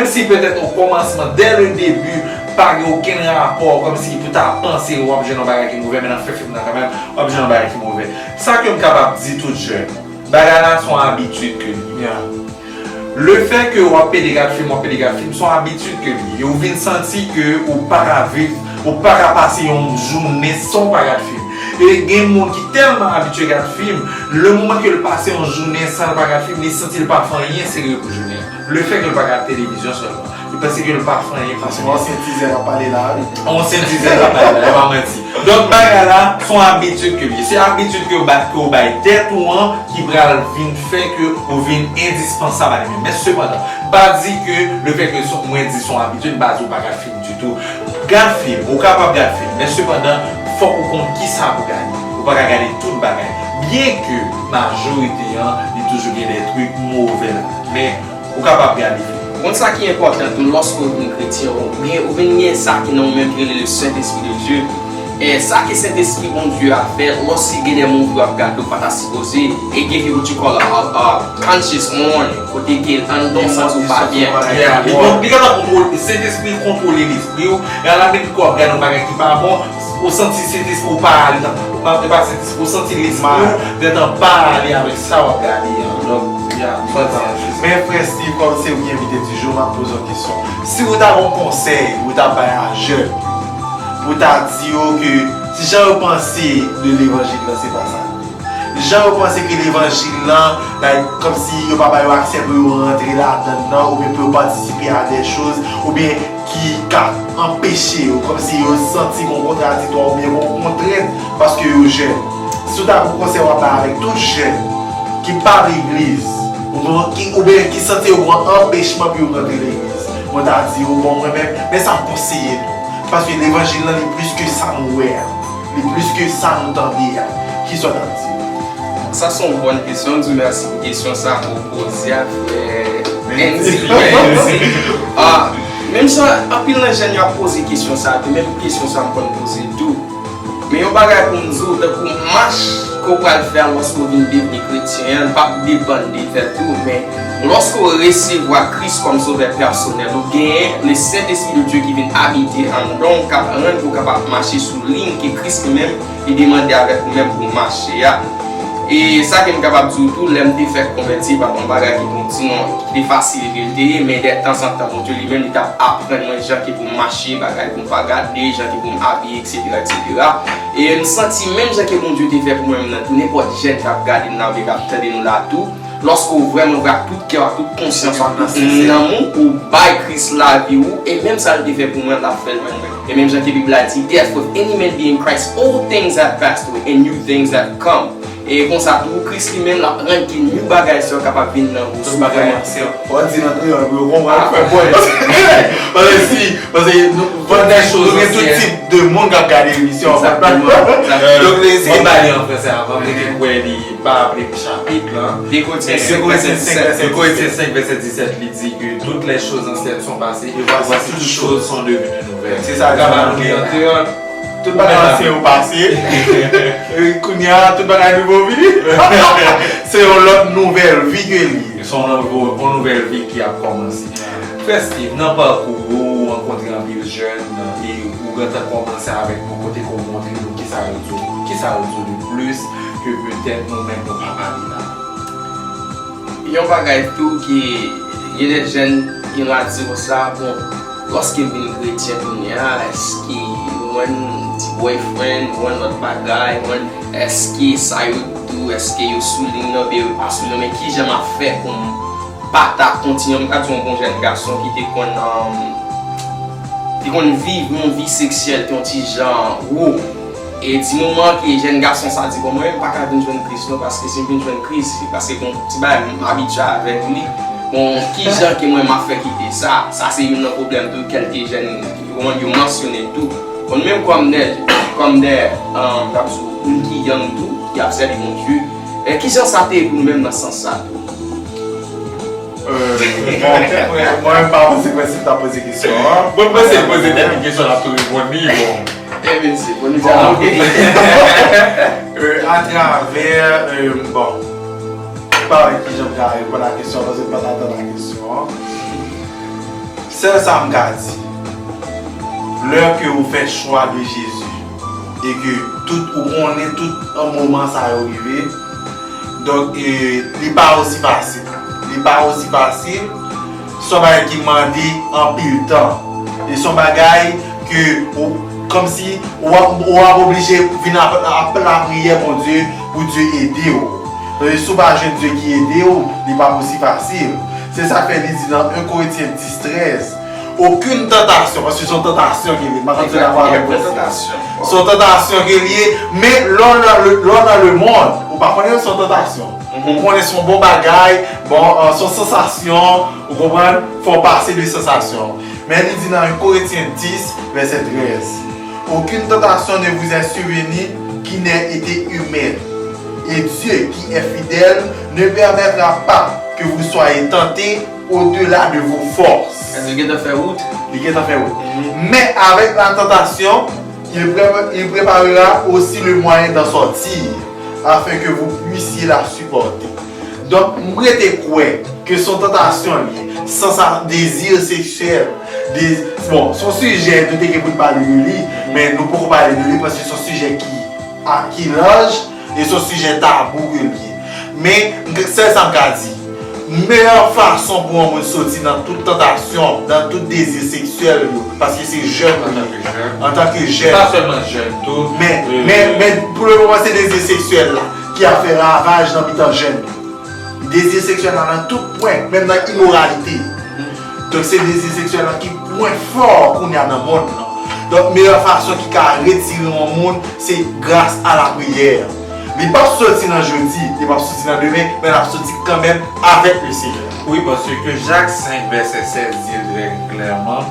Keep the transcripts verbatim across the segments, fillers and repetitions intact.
Si petèt o kòmansman, dè le debi, pa gen okenn rapò, kòmsi pou ta panse w ap jwenn yon bagay ki move, men nan fen fim nan kanmenm, w ap jwenn yon bagay ki move. Sa ke m kapab di tout jèn, bagay la se yon abitid ke li ye. Lefètke w ap pede gad fim, w ap pede gad fim, se yon abitid ke li ye. E ou vin santi ke ou pa ka viv, ou pa ka pase yon jounen san w pa gad fim. E gen moun ki tèlman abitye gad fim, le moman ke l pase yon jounen san l pa gad fim, li santi l pa fè anyen serye pou jounen an. Lefètke l pa gad televizyon sèlman, li panse ke l pa fè anyen pou jounen an. Paske yon ansyen tizè k ap pale la, wi. Yon ansyen tizè k ap pale la, e pa manti. Donk, bagay la, se yon abitid ke l ye. Se abitid ke w bay, ke w bay tèt ou an ki pral vin fè ke ou vin endispansab a li menm. Men sepandan, pa di ke lefètke se, mwen di se yon abitid, m pa di w pa gad fim ditou. Gad fim, ou kapab gad fim, men sepandan, fòk ou konn kisa pou gade. Ou pa ka gade tout bagay. Byenke majorite an, li toujou gen de trik move ladan. Men, ou kapab gade fim. Ou konn sa ki enpòtan tou, lòske w vin kretyen, ou gen, ou vin gen sa ki nan ou menm ki rele le Saint-Esprit de Dieu. E sa ke Sentespri Bondye a fè, lòske gen de movie w ap gade, ou pa ta sipoze, e gen ki, what you call a, a, a conscious warning, kote ke anndan w santi w pa byen. Yeah, li, li ka ta kontwole, Sentespri kontwole lespri w, e a la menm kò w ap gade yon bagay ki pa bon, ou santi Sentespri w pa ale, ou pa, e pa Sentespri, ou santi lespri w gentan pa ale avèk sa w ap gade an. Donk, yeah, m panse. Men frè Steve, kòm se ou ki envite di jou, m ap poze w kesyon. Si ou ta gen yon konsèy ou ta bay a jèn, pou ta di yo ke ti jan yo panse de levanjil la, se pa sa. Jan yo panse ke levanjil lan, like, kòmsi yo pa ba yo aksè pou yo rantre ladan l nan, oubyen pou yo patisipe a de choz, oubyen ki ka anpeche yo, kòmsi yo santi gon kontradiktwa oubyen gon kontrent paske yo jèn. Si w ta gon konsèy w ap bay avèk tout jèn ki pa legliz, oubyen ki, oubyen ki santi yo gon anpechman pou yo rantre legliz, mwen ta di yo, bon, mwen menm, men sa m konseye nou. Paske levanjil lan, li plis ke sa nou wè a. Li plis ke sa nou tande a. Kisa w t ap di? Sa se yon bòn kesyon. M di w mèsi pou kesyon sa a ke w poze a, frè Andy. Ah, menm jan anpil nan jèn yo ap poze kesyon sa a tou, menm kesyon sa a m konn poze tou. Men yon bagay pou m di w, tankou mach ke w pral fè a lòske w vin devni kretyen an, li p ap depann de tèt ou, men lòske w resevwa Kris kòm Sovè pèsonèl ou, genyen le Sentespri de Dye ki vin abite anndan w, k ap rann ke w kapab mache sou liy ke Kris li menm li demande avèk ou menm pou w mache a. E sa ke m kapab di w tou, lè m te fèk konvèti, pa t yon bagay ki t on ti non, ki te fasil ke l te ye, men de tanzantan, Bondye li menm, li t ap aprann mwen jan ke pou m mache, bagay pou m pa gade, jan ke pou m abiye, etsetera, etsetera. E m santi menm jan ke Bondye te fè pou mwen menm nan tou, nenpòt jèn k ap gade n nan oubyen k ap tande nou la tou, lòske w vrèman vre ak tout kè w, ak tout konsyans w, ak tout nanm ou, ou bay Kris lavi w, e menm sa l te fè pou mwen, l ap fè l pou mwen. E menm jan ke Bib la di, "Therefore, if any man be in Christ, old things have passed away, and new things have come." E konsa tou, Kris li menm, l ap rann ke new bagay sa yo kapab vin nan ou. Tout bagay ansyen. Ou di nan kreyòl pou yo konprann, fè pwen. Paske si, paske nou, nou gen tout tip de moun k ap gade emisyon an. Exactement, exactement. Donk, se, se, mwen ba li an fransè avan, mwen te kwè li pa aple pou chapit lan. De Korentyen senk, vèsè disèt. De Korentyen senk, vèsè disèt, li di ke toutes les choses anciennes sont passées, et voici toutes choses sont devenues nouvelles. Se sa, ou kapab li an kreyòl. Tout bagay ansyen yo pase. E kounye a, tout bagay nouvo vini. Se yon lòt nouvèl vi ke li ye. Se yon nouvo, yon nouvèl vi ki ap kòmanse. Frè Steve, nan pakou ou, ou rankontre anpil jèn, e ou gentan kòmanse avèk nou, kote ke w montre nou kisa yo di w, kisa yo di w de plis ke petèt nou menm nou pa pale la. Yon bagay tou ki gen de jèn ki va di konsa, bon, lòske m vin kretyen kounye a, èske mwen ti boyfriend, mwen lòt bagay, mwen, èske sa yo di w, èske yo sou liy nan, oubyen yo pa sou liy nan, men kijan m ap fè pou m pa ta kontinye, m ka di yon bon jèn gason ki te konn, um, te konn viv yon vi seksyèl, te yon ti jan wo. E di moman ke jèn gason sa di, "Bon, mwen menm m pa ka vin jwenn Kris non, paske si m vin jwenn Kris, se paske gon ti bagay m abitye avèk li. Bon, kijan ke mwen m ap fè kite sa?" Sa se youn nan pwoblèm tou, kèlke jèn, yo, yo mansyone tou. Bon, nou menm kòm de, kòm de, um, m ap di w, moun ki young tou, ki ap sèvi Bondye, e kijan sa te ye pou nou menm nan sans sa tou? Euh, bon, mwen, mwen pa panse Prensip ta poze kesyon an. Mwen panse l poze tèt li kesyon, l ap tou reponn li, bon. Ebyen, se bon, nou di a, ok. Euh, atravè, euh, bon, m pa wè kijan m ka reponn a kesyon an, paske m pa t atann a kesyon an. Sèl sa m ka di, lè ke ou fè chwa de Jezi e ke tout ou konnen tout moman sa yo rive, donk e, li pa osi fasil. Li pa osi fasil, se yon bagay ki mande anpil tan. E se yon bagay ke ou, kòmsi ou ap, ou ap oblije vin ap, ap lapriyè Bondye pou Dye ede w. Tandis si w pa jwenn Dye ki ede w, li p ap osi fasil. Se sa k fè li di nan en Korentyen dis trèz, okenn tantasyon, paske se yon tantasyon ke li ye, m pa konn si w dakò avèk mwen. Se yon tantasyon ke li ye, men lè w nan le, lè w nan lemonn, ou pa konnen se yon tantasyon. Ou konnen se yon bon bagay, bon, se yon sansasyon, ou konprann, fè w pase de sansasyon. Men li di nan en Korentyen dis, vèsè trèz, aucune tentation ne vous est survenue qui n'ait été humaine. Et Dieu, qui est fidèle, ne permettra pas que vous soyez tentés au-delà de vos forces. Èske l gentan fè wout? Li gentan fè wout. Men avèk la tantasyon, il pré- il préparera aussi le moyen d'en sortir, afin que vous puissiez la supporter. Donk, m rete kwè ke se yon tantasyon li ye, sans sa dezi seksyèl. De, bon, se yon sijè nou te gen pou n pale de li, men nou poko pale de li paske se yon sijè ki, a, ki laj e se yon sijè tabou ke li ye. Men, m, sèl sa m ka di, meyè fason pou yon moun soti nan tout tantasyon, nan tout dezi seksyèl yo, paske se jèn ou ye, antanke jèn. Pa sèlman jèn tou. Men, men, men pou le moman, se dezi seksyèl la ki ap fè ravaj nan mitan jèn yo. Dezi seksyèl la nan tout pwen, menm nan imoralite. Donk, se dezi seksyèl la ki pwen fò kounye a nan mond lan. Donk, meyè fason ki ka retire yon moun, se gras a lapriyè. Li p ap soti nan jodi, li p ap soti nan demen, men l ap soti kanmenm avèk Lesenyè. Wi, paske Jak senk vèsè sèz di l trè klèman,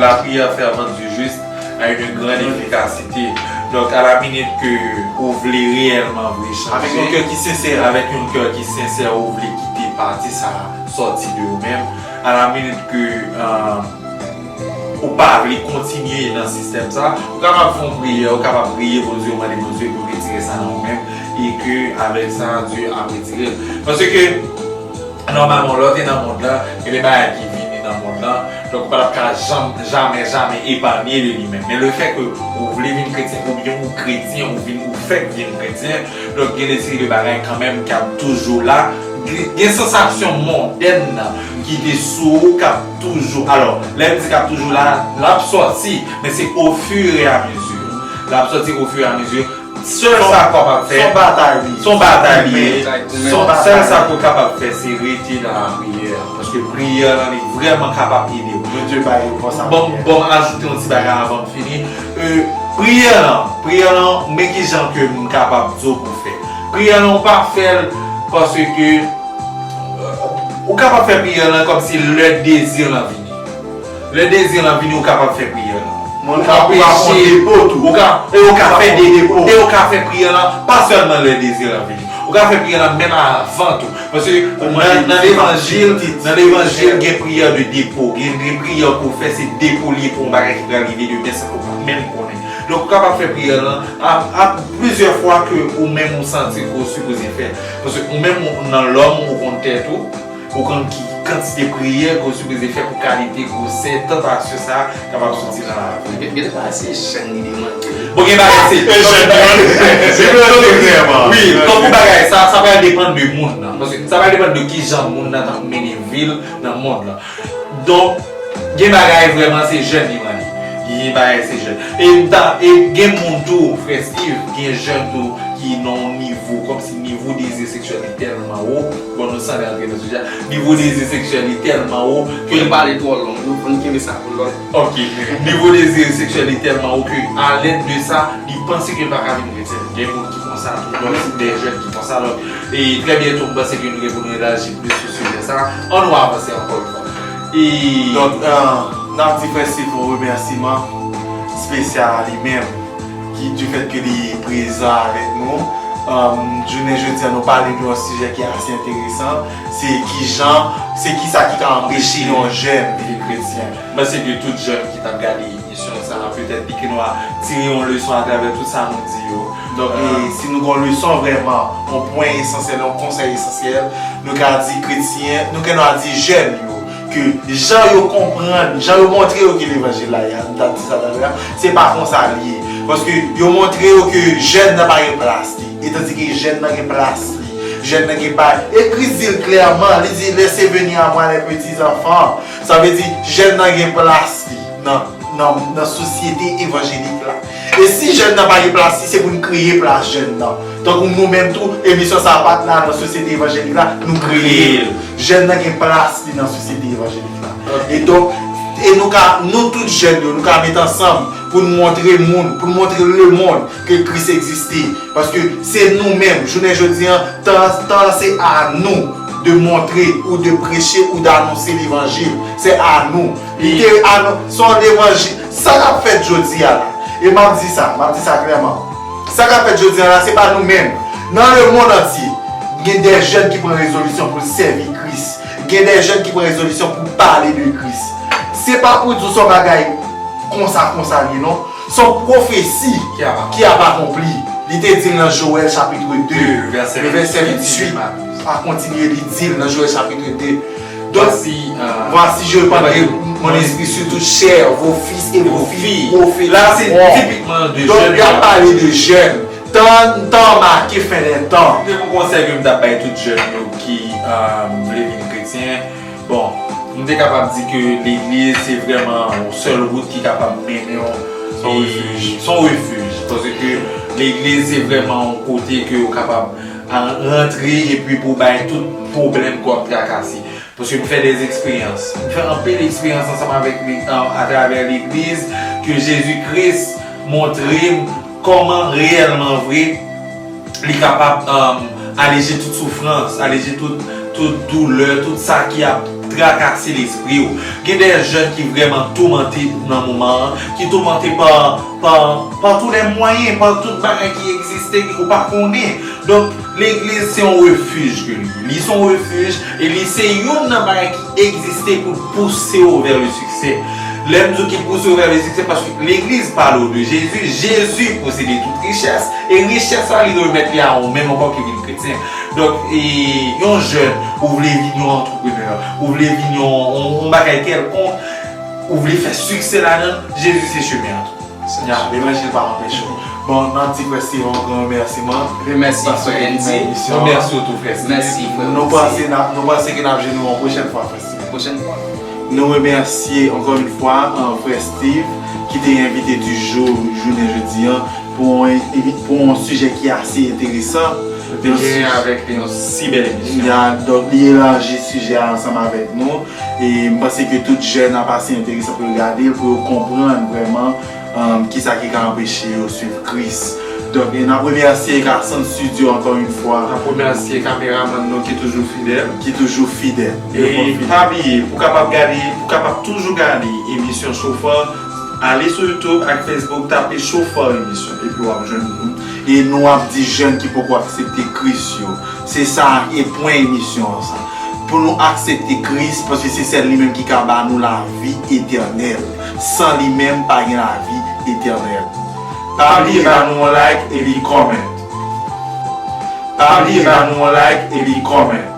la prière fervente du juste a une grande efficacité. Donk, a la minit ke ou vle reyèlman vle chanje, avèk yon kè ki sensè, avèk yon kè ki sensè, ou vle kite pati sa a sòti de ou menm, a la minit ke, euh, ou pa vle kontinye nan sistèm sa, ou kapab fè yon priyè, ou kapab priye Bondye, ou mande Bondye pou retire sa nan ou menm, e ke avèk sa, Dye ap retire l. Paske, nòmalman, lè w te nan mond lan, gen de bagay ki vini nan mond lan, donk ou pa t ap ka janm, jamè, jamè epanye de li menm. Men lefètke ou vle vin kretyen, oubyen ou kretyen, ou vin, ou fèk vin kretyen, donk gen de seri de bagay kanmenm k ap toujou la. Gen, gen sansasyon mondèn nan ki te sou ou k ap toujou. Alò, lè m di k ap toujou la, l ap sòti, men se ofireyamezi. L ap sòti ofireyamezi. Sèl sa k w kapab fè, se yon batay li ye. Se yon batay li ye. Sèl sa ke w kapab fè, se rete nan lapriyè. Paske priyè lan, li vrèman kapab ede w. Bondye bay repons a priyè. Bon, bon, m ajoute yon ti bagay avan m fini. Euh, priyè lan, priyè lan, men kijan ke m kapab di w pou w fè. Priyè lan, ou pa fè l paske, euh, ou kapab fè priyè lan kòmsi lè dezi lan vini. Lè dezi lan vini, ou kapab fè priyè lan. Ou ka, ou ka fè depo tou. Ou ka, e ou ka fè de depo. E ou ka fè priyè lan, pa sèlman lè dezi lan vini. Ou ka fè priyè lan menm avan tou. Paske nan, nan levanjil, nan levanjil, gen priyè de depo. Gen, gen priyè ke w fè, se depo li ye pou yon bagay ki pral rive demen san ke w pa menm konnen. Donk, ou kapab fè priyè lan a, a plizyè fwa ke ou menm ou santi ke w sipoze fè. Paske ou menm ou, nan lòm ou konn tèt ou, ou konn ki kantite priyè ke w sipoze fè pou kalite gwosè tantasyon sa a kapab soti nan lavi w. Gen, gen de bagay se jèn li demande. Bon, gen bagay se, e jèn li demande. Wi, donk pou bagay sa, sa pral depann de moun nan. Paske sa pral depann de kijan moun nan t ap mennen vi l nan mond lan. Donk, gen bagay vrèman se jèn li mande. Gen bagay se jèn. E m ta, e gen moun tou, frè Steve, gen jèn tou ki nan yon nivo, kòmsi nivo dezi seksyèl li tèlman wo. Bon, nou sanble antre nan sijè a. Nivo dezi seksyèl li tèlman wo ke, nou pale twò long, nou, nou kenbe sa pou lòt. Ok. Nivo dezi seksyèl li tèlman wo ke, a lèd de sa, li panse ke l pa ka vin kretyen. Gen moun ki konsa tou, donk, se de jèn ki konsa, donk, e trè byento, m panse ke nou gen pou nou elaji plis sou sijè sa. Ann nou avanse ankò yon fwa. E donk, euh, n ap di frè Steve yon remèsiman espesyal a li menm, ki, du fait ke li prezan avèk nou. Euh, jounen jodi a, nou pale de yon sijè ki ase enteresan. Se kijan, se kisa ki ka anpeche yon jèn vin kretyen. M panse ke tout jèn ki t ap gade emisyon sa a, petèt li gen dwa tire yon leson atravè tout sa nou di yo. Donk, e si nou gen yon leson vrèman, yon pwen esansyèl, yon konsèy esansyèl, nou ka di kretyen, nou gen dwa di jèn yo, jan yo konprann, jan yo montre yo ke levanjil la ye a, m t ap di sa talè a, se pa konsa li ye. Paske yo montre yo ke jèn nan pa gen plas li. E tandike jèn nan gen plas li. Jèn nan gen pa. E Kris di l klèman, li di, laissez venir à moi les petits enfants. Sa vle di, jèn nan gen plas li nan, nan, nan sosyete evanjelik la. E si jèn nan pa gen plas li, se pou n kreye plas jèn nan. Tankou nou menm tou, emisyon sa a pa t la nan sosyete evanjelik la, nou kreye l. Jèn nan gen plas li nan sosyete evanjelik la. E donk, e nou ka, nou tout jèn yo, nou ka met ansanm pou n montre moun, pou n montre lemonn ke Kris egziste. Paske se nou menm, jounen jodi an, tan, tan an se a nou de montre ou de preche ou d'annoncer levanjil. Se a nou. Li te anon-, se yon levanjil. Sa k ap fèt jodi a la, e m ap di sa, m ap di sa klèman. Sa k ap fèt jodi a la, se pa nou menm. Nan lemonn antye, gen de jèn ki pran rezolisyon pou l sèvi Kris. Gen de jèn ki pran rezolisyon pou pale de Kris. Se pa pou di w se yon bagay konsa, konsa li ye, non. Se yon pwofesi ki ap akonpli. Li te di l nan Jowèl chapit de, vèsè venntuit, a kontinye, li di l nan Jowèl chapit de. Donk, voici, euh, voici, je répandrai mon esprit sur toute chair, vos fils et vos filles prophétiseront. La, se tipikman de jèn. Donk, y ap pale de jèn. Tan, tan make fen dè tan. Se yon konsèy ke m t ap bay tout jèn yo ki, euh, vle vin kretyen. Bon, m te kapab di ke legliz se vrèman yon sèl wout ki kapab mennen w. Se yon refij. Se yon refij. Paske legliz se vrèman yon kote ke w kapab a, rantre epi pou bay tout pwoblèm ke w ap trakase. Paske m fè de eksperyans. M fè anpil eksperyans ansanm avèk li, a, atravè legliz ke Jezi Kris montre m kòman reyèlman vre li kapab, um, aleje tout soufrans, aleje tout, tout doulè, tout sa ki ap trakase lespri w. Gen de jèn ki vrèman toumante nan moman an, ki toumante pa, pa, pa tou lè mwayen, pa tout bagay ki egziste, ki ou pa konnen. Donk, legliz se yon refij ke li ye. Li se yon refij, e li se youn nan bagay ki egziste pou pouse w vè le siksè. Lè m di w ki pouse w vè le siksè, paske legliz pale w de Jezi, Jezi posede tout richès, e richès la li remèt li a ou menm ankò ki vin kretyen. Donk, e, yon jèn, ou vle vin yon antreprenè, ou vle vin yon, yon, yon bagay kèlkonk, ou vle fè siksè ladan l, Jezi se chemen an tou. Ya, levanjil pa anpeche w. Bon, n ap di Frè Steve yon gran remèsiman. Remèsi Frè Andy. Remèsi w tou, Frè Steve. Mèsi, Frè Andy. Nou panse n ap, nou panse ke n ap jwenn nou yon pwochèn fwa, Frè Steve. Pwochèn fwa. Nou remèsye ankò yon fwa, euh, Frè Steve, ki te envite du jour, jounen jodi an, pou yon, pou yon sijè ki ase enteresan. Li te genyen avèk li yon si bèl emisyon. Ya, donk, li elaji sijè a ansanm avèk nou. E m panse ke tout jèn ap ase enteresan pou yo gade l, pou yo konprann vrèman, um, kisa ki ka anpeche yo swiv Kris. Donk, e n ap remèsye Carson Studio ankò yon fwa. N ap remèsye kameramann nou ki toujou fidèl. Ki toujou fidèl. E pa bliye, pou kapab gade, pou kapab toujou gade emisyon Chofè, ale sou YouTube ak Facebook, tape Chofè Emisyon, epi w ap jwenn nou. E nou ap di jèn ki poko aksepte Kris yo. Se sa, e pwen emisyon an sa. Pou nou aksepte Kris, paske se sèl li menm ki ka ba nou lavi etènèl. San li menm, pa gen lavi etènèl. Pa bliye ba nou yon like epi comment. Pa bliye ba nou yon like epi comment.